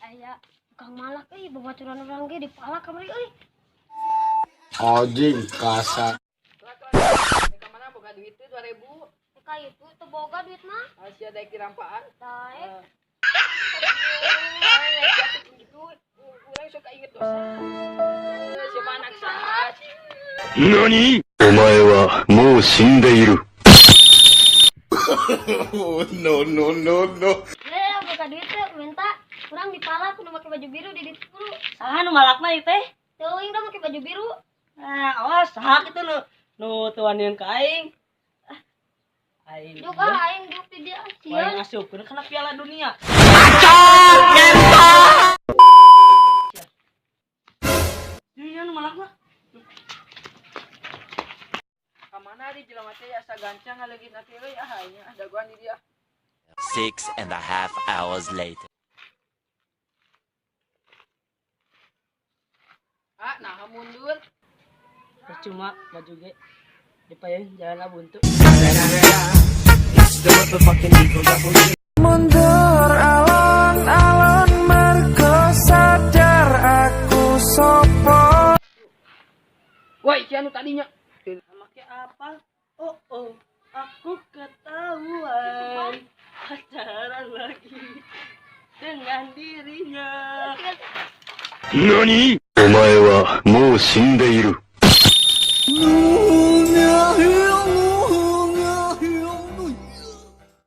Aya tukang malak euy, babaturan urang ge dipalak kamari euy. Anjing kasar. Ka mana boga duit teh 2000? Ka itu teu boga duit mah. Sia daek dirampaan. Daek. Gitu, urang suka inget dosa. Siapa anak saha? 何お前はもう死んでいる。 Oh, no, no, no, no. Eh, boga duit teh minta urang dipalak kudu make baju biru di ditu guru. Saha nu malakna ieu teh? Teuing da make baju biru. Nah, awas saha kitu nu nu teu wanian ka aing. Ah, aing. Juk ah aing juk di dia Aing sieun. Asupkeun kana Piala Dunia. Dunia nu malakna. Ka mana di jelema teh asa gancang ngaleungit teh euy, ah aing ah dagoan di dia. 6.5 hours later. Ah, nah mundur. Percuma maju ge. Dipayun jalan buntu. Mundur alon-alon mergo sadar aku sopo. Woi, sia nu tadinya. Make apa? Oh, aku ketahuan pacaran lagi dengan dirinya. 何お前はもう死んでいる。